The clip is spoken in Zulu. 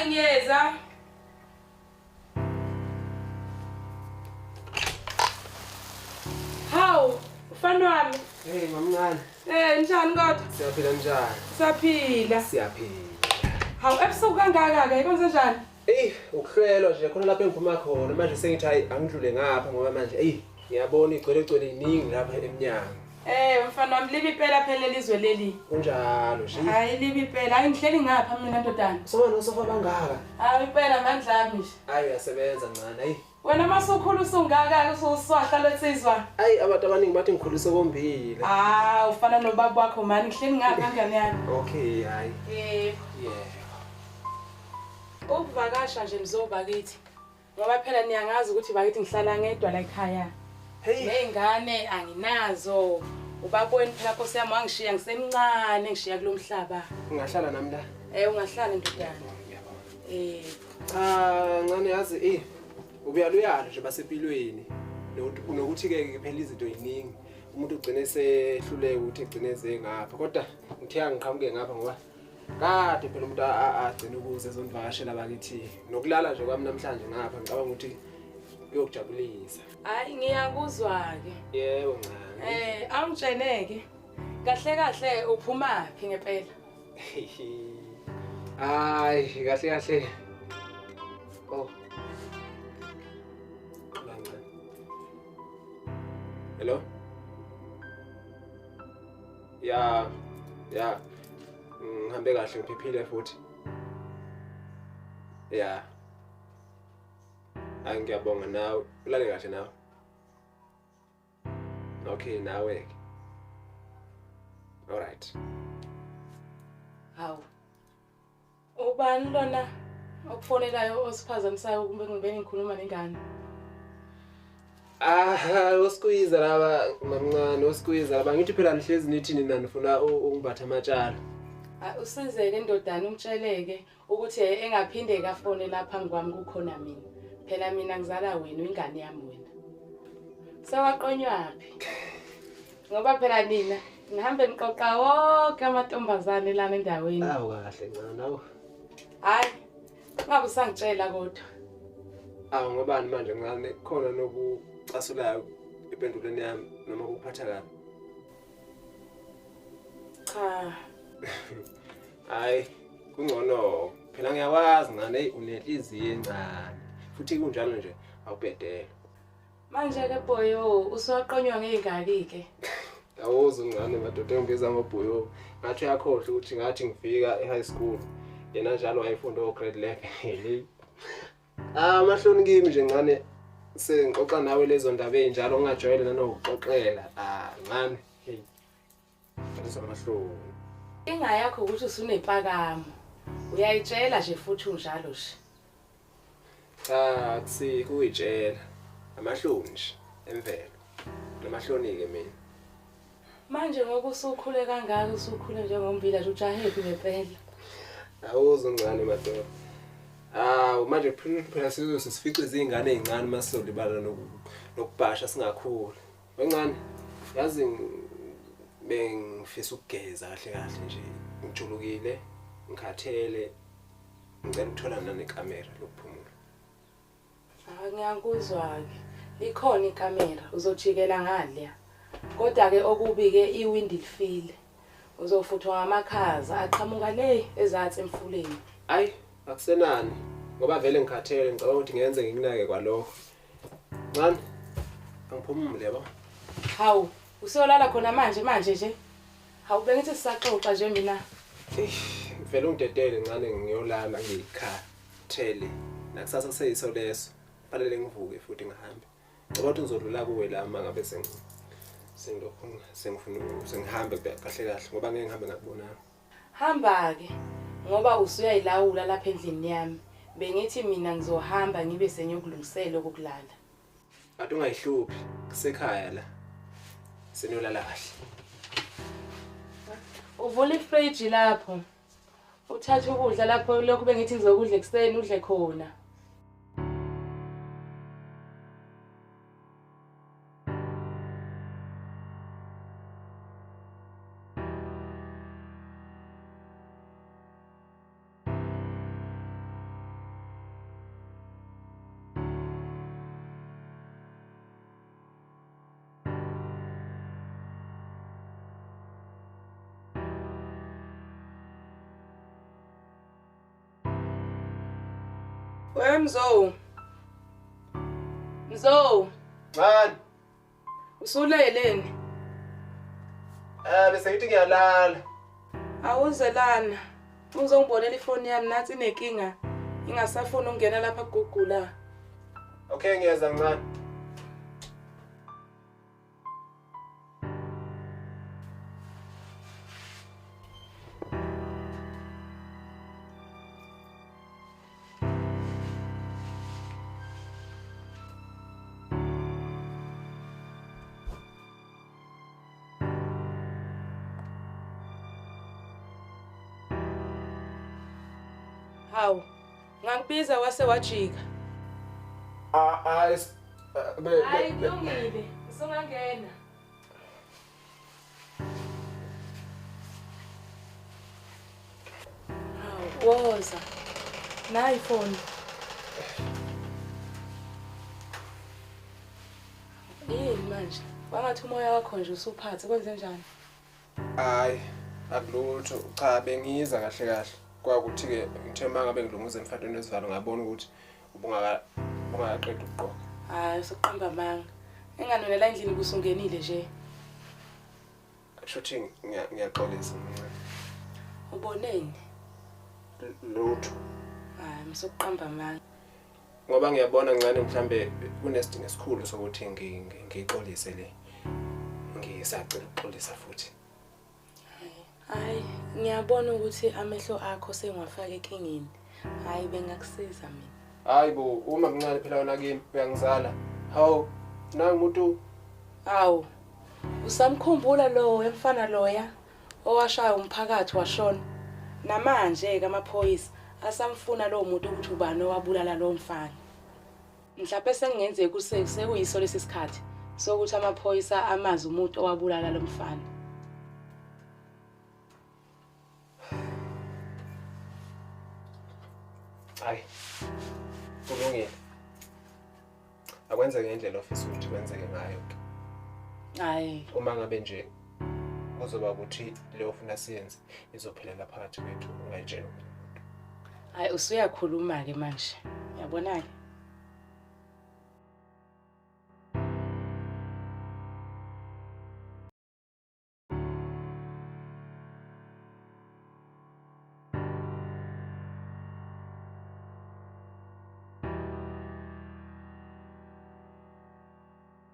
Hayi ngiyeza. Hawu, mfana wami. Hey mamncane. Eh, njani kodwa? Siyaphila njani? Siyaphila. Siyaphila. Hawu, ebusuku kangaka ke, kwenze njani? Ey, ukuhlelwa nje khona lapha engiphuma khona. Manje sengithi hayi angidlule ngapha ngoba manje ey ngiyabona igcwele gcwele iningi lapha emnyango. Eh, mfana wami libi impela phela lelizwe leli. Kunjalo nje. Hayi libi impela, hayi ngihleli ngapha mina ndodana. Sona osofa bangaka. Hayi impela mandla ami nje. Hayi uyasebenza ncane, hayi. Wena masukhulu usungaka ususwahla lwensizwa. Hayi abantu abaningi bathi ngikhulise kombila. Ah, ufana nobaba wakho mani, ngihleli ngapha ngane yami. Okay, hayi. Yebo. Yebo. Ukuvakasha nje nizoba kithi. Ngoba phela niyangazi ukuthi bakithi ngihlala ngedwa la ekhaya. Hey. Nezingane anginazo. Ubaba wenu phela Nkosi yami wangishiya ngisemncane ngishiya kulomhlaba. Ungahlala nami la? Eh ungahlala ndodana. Ngiyabonga. Eh Cha ncane yazi eh ubuyaluyalo nje basempilweni. Nokuthi ke phela izinto ziningi. Umuntu ugcine sehluleka ukuthi egcine ze ngapha. Kodwa ngithe angiqhamuke ngapha ngoba kade phela umuntu agcine ukuze ezonivakashela bakithi. Nokulala nje kwami namhlanje ngapha ngicabanga ukuthi kuyokujabulisa. Hayi ngiyakuzwa ke. Yebo ncane. Eh awungitsheneke. Kahle kahle uphuma phi ngempela? Hayi kahle kahle. Oh. Kancane. Hello? Ya, ya. Ngihambe kahle ngiphephile futhi. Ya. Hayi ngiyabonga nawe. Ulale kahle nawe. Okay, nawe ke. All right. Hawu. Ubani lona okufonelayo osiphazamisayo kumbe ngibe ngikhuluma nengane? Ah, osikuyiza laba mamncane, osikuyiza laba ngithi phela nihlezi nithi nina nifuna ukungibatha amatshala. Usizeke ndodana umtsheleke ukuthi engaphinde kafone lapha phambi kwami kukhona mina. Phela mina ngizala wena ingane yami wena. Sewaqonywaphi? Ngoba phela nina ngihambe ngiqoqa wonke amantombazane lana endaweni. Awu kahle ncane awu. Hayi, ngabe usangitshela kodwa. Awu ngobani manje ncane khona nokucasulayo empendulweni yami noma ukuphatha kabi? Cha. Hayi, kungcono phela ngiyakwazi ncane unenhliziyo encane. Futhi kunjalo nje awubhedele. Manje ke boyo uswaqonywa ngezingaki ke? Awuzi ncane madoda engibiza ngoBhoyo. Ngathi uyakhohlwa ukuthi ngathi ngifika e-high school. Yena njalo wayefunda o grade 11. Ah, amahloni kimi nje ncane sengixoxa nawe lezo ndaba ezinjalo ungajwayele nanokuxoxela. Ah, ncane. Hey. Amahloni. Inkinga yakho ukuthi usunempakamo. Uyayitshela nje futhi unjalo nje. Cha, akusikho ukuyitshela. Amahloni nje emvelo. Namahloni ke mina. Manje ngoba usukhule kangaka usukhule njengombila nje ujahephi ngempela. Awuzi ncane madoda. Ah, manje phela sizoze sifice izingane ezincane masolibala nokubhasha singakhuli. Wencane, yazi bengifisa ukugeza kahle kahle nje. Ngijulukile, ngikhathele. Ngicela ukuthola nanekamera lokuphumula. Ah, ngiyakuzwa ke. Likhona ikamera, uzojikela ngale. Kodwa ke okubi ke iwindi lifile. Uzofuthwa ngamakhaza aqhamuka le ezatsi emfuleni. Ayi, akusenani ngoba vele ngikhathele ngicabanga ukuthi ngenze ngikunake kwalokho. Ncane, angiphumule yabo. Hawu, useyolala khona manje manje nje. Hawu bengithi sisaxoxa nje mina. Eish, vele ungidedele ncane ngiyolala ngikhathele. Nakusasa kuseyiso leso. Fanele ngivuke futhi ngihambe. Ngicabanga ukuthi ngizodlula kuwe la uma ngabe sengilokhu sengifuna sengihambe kahle kahle ngoba ngeke ngihambe ngakubonanga. Hamba ke ngoba usuyayilawula lapha endlini yami. Bengithi mina ngizohamba ngibe sengiyokulungisela okokulala. Ade ungayihluphi kusekhaya la. Seniyolala kahle. Uvula ifridge lapho. Uthathe ukudla lapho lokhu bengithi ngizokudla ekuseni udle khona. We Mzo. Mzo. Mani. Usuleleni? Eh bese ngithi ngiyalala. Awuze lana. Uzongibonela ifoni yami nathi inenkinga. Ingasafuni ukungena lapha ku-Google. Okay ngiyeza ncane. Hawu, ngangibiza wase wajika. Ah ah be Hayi kulungile, usungangena. Hawu, woza. Nayi ifoni. Yini manje? Wangathi umoya wakho nje usuphathe kwenze njani? Hayi, akulutho. Cha bengiza kahle kahle. Kwakuthi ke ngithe mangabe ngilunguza emfatweni wesivalo ngabona ukuthi ubungakaqeda ukugqoka. Hayi, usuqamba amanga. Engani wena la endlini kusungenile nje. Shuthi ngiyaxolisa mncane. Uboneni? Lutho. Hayi, msuqamba amanga. Ngoba ngiyabona ncane mhlambe kunesidingo esikhulu sokuthi ngixolise le. Ngisacela ukuxolisa futhi. Hayi, ngiyabona ukuthi amehlo akho sengiwafaka enkingeni. Hayi bengakusiza mina. Hayi bo, uma mncane phela wena kimi uyangizala. Hawu, nangu umuntu. Hawu. Usamkhumbula lo emfana loya owashaya umphakathi washona. Namanje ke amaphoyisa asamfuna lo muntu ukuthi ubani owabulala lo mfana. Mhlawumbe sengenzeka sekuyiso lesi sikhathi sokuthi amaphoyisa amazi umuntu owabulala lo mfana. Hayi. Kulungile. Akwenzeke ngendlela ofisa ukuthi kwenzeke ngayo ke. Hayi. Uma ngabe nje kuzoba ukuthi le ofuna siyenze izophelela phakathi kwethu ungayitshela umuntu. Hayi usuyakhuluma ke manje. Uyabona ke?